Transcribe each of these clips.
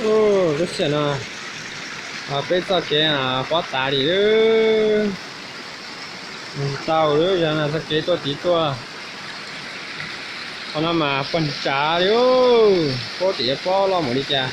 Ub, lub sij hawm no peb txoj kev pob tas li lawm. Tau lawm, yog no txoj kev tuaj tid tuaj. Qhov no mas puag nram li, puag tim pob loj mus li cas.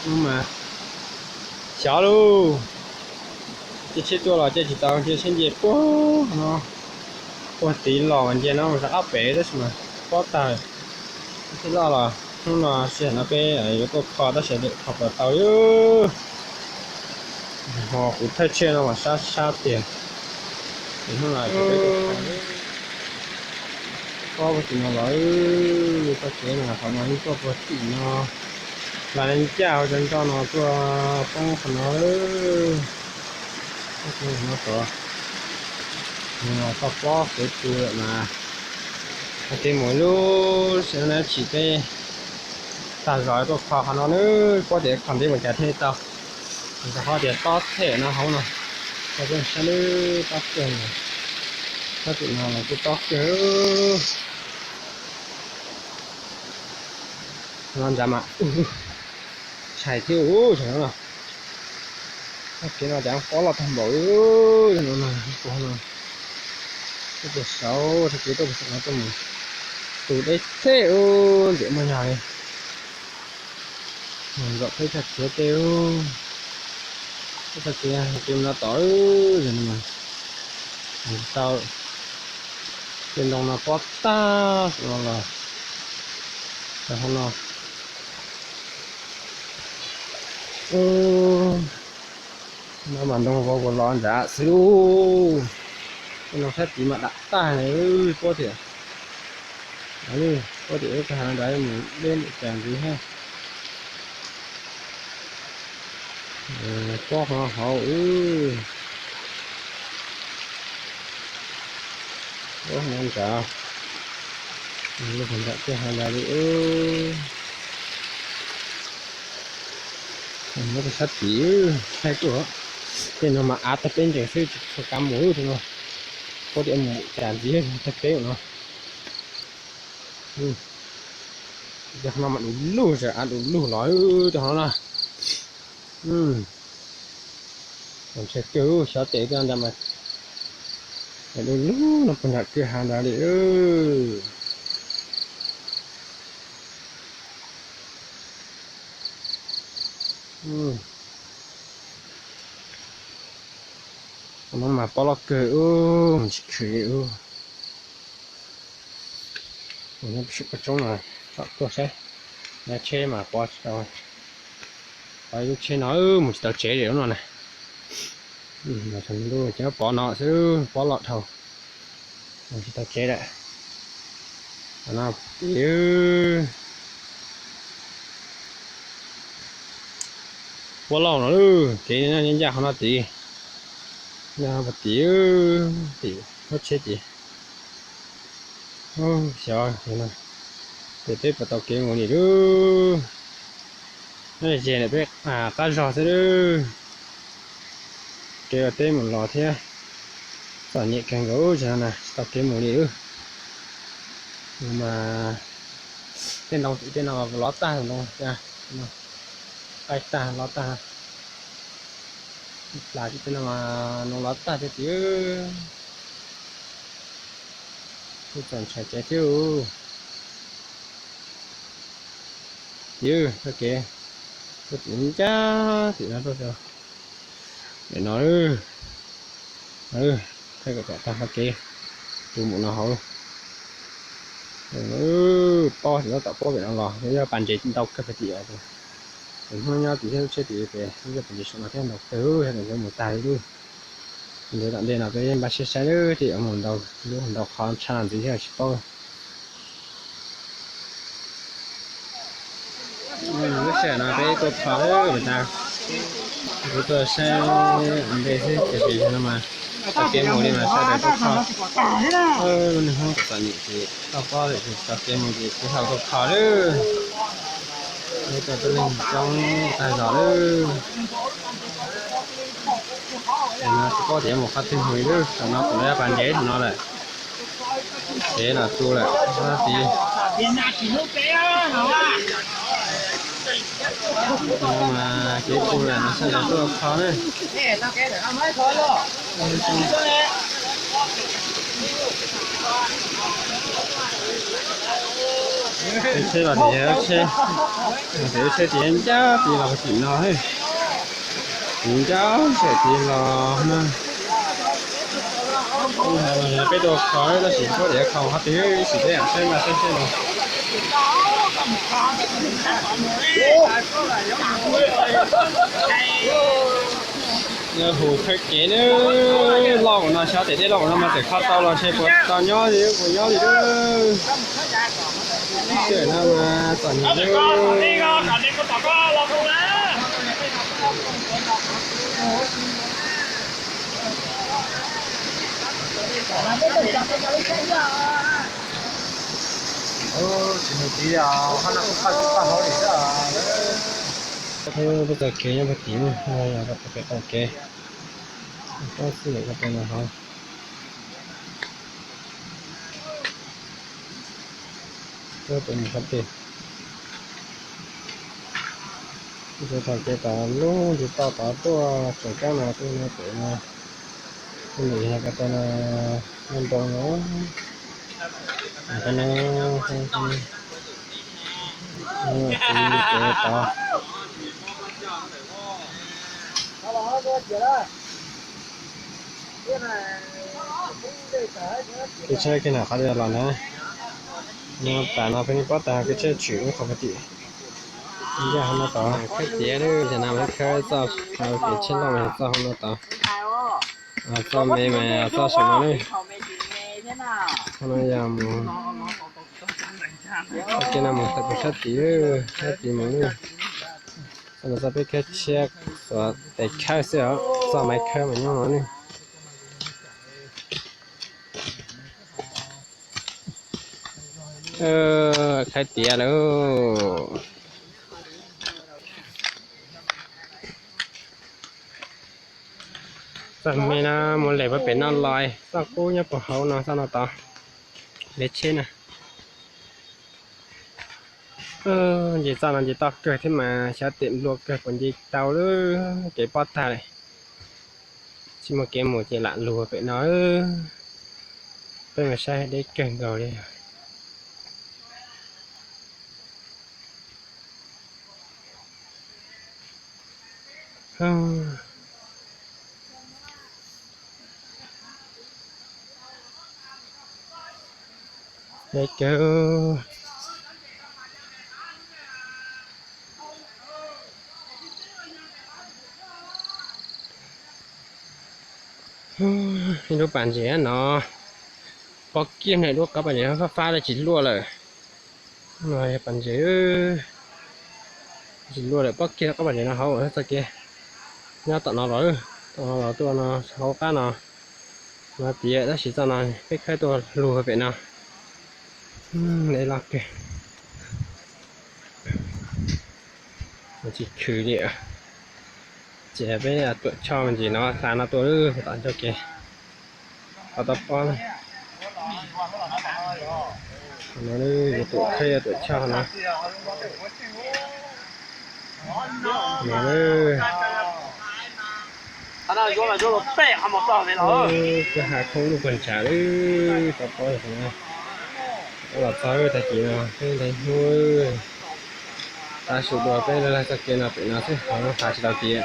Ub mas xyov lauj, caij tsheb tuaj los caij tsis tau, caij tsheb nce puag no, puag tid los mas nce no mus rov qab pem tab sis mas pob tag. Tsheb loj los hnub no sij hawm no peb yuav tuaj kho tab sis kho puas tau li. Ho kuv thawj tshiab no mas sab sab tiag. Hnub no pob puag tim no los, txoj kev no qhov no yeej tuaj puag tim no, las ncaj hauv cov nroj no tuaj poob qhov no. Txoj pob kev tu lawm mas, hais tias mus lub sij hawm no tsis peb tag zog tuaj kho qhov no nawb, pob tias kho ntev mus cas thiaj tau. Rau qhov tias tob them no hauv no, kho saib nawb, tob kawg, tob tim no los kuj tob kawg. No nrad mas tshais thiab ub, tshais no. Txoj kev no cas pob loj tag npaum li no, no, no, tuaj saud txoj kev tuaj no tuaj mus, tus deb them ub, ntxim muaj yog li. Mus nram peb txoj kev tej ub, peb txoj kev, kev no tom, tau, tej ntoo no pob tag no los, hauv no. No mas ntoo vau kuv los nrad xwb lauj. Tej no sab tid mas dam tag, pob tias, pob tias ub, koj has nrad mus deb cas ntxiv thiab. Pob qhov hauv, pob no nrad, lub qhov nrad kiag has nrad li. Muab tej sab tid saib tuaj, tej no mas av tag peb ntsees xwb tsis tshua kav mus tej no. Pob tias mus cas ntxiv tag peb no. Tej no mas du lug, av du lug los tej no na. Ntshai kawg, xyov tes tej no ntag mas, du lug no puag nram kwj ha ntawd li. No mas pob loj kawg ub, mus tsis khwv ub. Mus nyob pem koj tsob no, tsom tuaj saib, nyob tsheb mas pov tsis tau, pov lub tsheb no mus tsis tau tsev li lub no na. Ntuj ces pov no xwb, pob loj dhau, mus tsis tau tsev lawm. No, tim, pob loj no, kev nyob ncaj qhov no tim, nyob tim, tim lub tsheb tim. Xyov ces peb puas tau kev mus li lub, nyob ze ntawm peb qab zog xwb lub. Kev ua teb mus los thiab, txom nyem kawg nkaus, tsis tau kev mus li lub. Mas tej ntoo tim tej no lov tag ntoo, qaij tag lov tag, plas tim tej no mas ntoo lov tag thiab tim. Kuj txom ntshai cev thiab. Tim, txoj kev tuaj tim ncaj tim no tuaj, tim no, thaij kom txog tag txoj kev tus mus no hauv. Pob tim no tom pob pem no los yog pas ntsev ntau kawg pem tim. Tus hnub nyob tim thiab lub tsheb tim pem yog pas ntsev saum no thiab ntau kawg, yog tias yuav mus tag li lub. Ntawd tom ntej no peb npaj siab saib lub, tej yuav mus ntau lub ntau qhov tshaj no ntxiv thiab tsis paub. Lub sij hawm no peb tuaj kho lawm tas, kuv tuaj saib ua ntej xwb tiam sis no mas txoj kev mus li mas sawv daws tuaj kho. Lub niag Hmoob txom nyem ces toj pob lawm ces txoj kev mus ces sawv daws tuaj kho lawm. Peb tuaj tub leeg coob tag zog lawm. Ces no tsis paub tias yuav mus qhov twg mus li lawm, tam no kuv lawv pas ntsev no lawm. Kev los tu lawm, tid. No mas kev pw lam no sawv daws tuaj kho na. Tsheb los tim lub tsheb, tim lub tsheb tim ncaj tim los tim no, tim ncaj tim los na. Peb tuaj kho tab sis puab tias kho qhov twg tab sis peb lam saib mas saib seb no. Yog hu khawb kev na, loj mus no xyov tes dej loj mus no mas txawm kho tau los ntshe puas tau nyob li puas nyob li lawm. Txawm no mas txom nyem lawm. Tsis mus tiv, qhov no kuj paj kuj paj hauv li xwb. Peb txoj kev nyob puag tim no, yog peb txoj kev, peb xwb ko peb no hauv. Peb mus qhov twg? Peb txoj kev tom lub ntiv toj tod tuaj tseem kab no tuaj no pem no, tuaj mus yog ko taw no, npoo no, ko no, tiv kev tod. Kev tsheb kiag no qhov twg los na, no tas no peb pob tag kev tsheb tshwm qhov pem tim. Ncaj hauv no tod, khawb tiav lawm, tam no khawb txoj kev tsheb loj txoj hauv no tod. Txoj me mas txoj saum no lawm. Qhov no yog mus, txoj kev no mus tawm pem sab tid, sab tid mus lawm. Txoj no txoj peb khawb tshiab xuas tes khawb xwb os, txoj maiv khawb mas nyob no ne. Khawb tiav lawm. Txoj me no mus lem puag pem no los, txoj qub nyob puag hauv no, txoj no tod, lawv tsheb na. Nce txoj no nce toj kawg thiab mas xyov tes nplua kawg puas nce tau lawm, kev pob tag lawm. Tsis muaj kev mus ces lam lug pem no. Peb mus saib deb kawg nkaus li. Deb kawg. Ib lub pas ntses no, pob kiag na, lub qab pas ntses fab fab tsis luaj lawm. No yog pas ntses tsis luaj lawm, pob kiag qab pas ntses no hauv txoj kev nyob tom no los, tom no los tuaj no hauv qab no. No tiav tab sis txoj no peb khawb tuaj lug pem no. Deb loj kawg. Tsis khwv li. Ces peb tuam tshoj me ntsis no hla no tuaj tom ncauj kev. Qhov tau pob na. No yuav tuam khawb yuav tuam tshoj no. No, kwj ha khoob lub puag ntshav lawm, tau pob no. Los txog tag kis no peb ntxeev hnub, tav su dua peb lawv txoj kev no pem no xwb, hla tsis tau kev.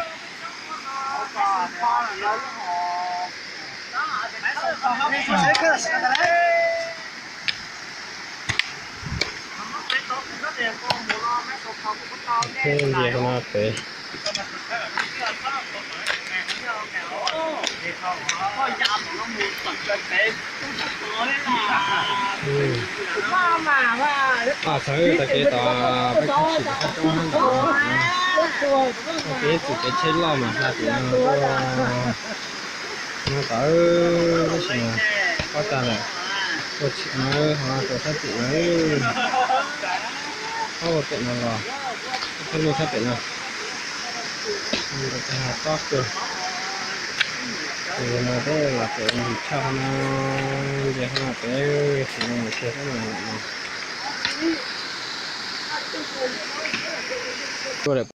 Peb nce no pem. Txawv tag kev tod peb khawb tsis tau qab roob ntawm no. Txoj kev txum kev tsheb loj mas hla tim no tuaj. No tod tab sis mas pob tag lawm, tuaj tsheb no ho tuaj sab tim no, ob ua pem no los, thaj lug sab pem no, nta cag tob kawg. Ces no peb los pem ntsis tshaj qhov no, nce qhov no pem, tsis no mus kiag sab no lawm no. Tuaj lawm.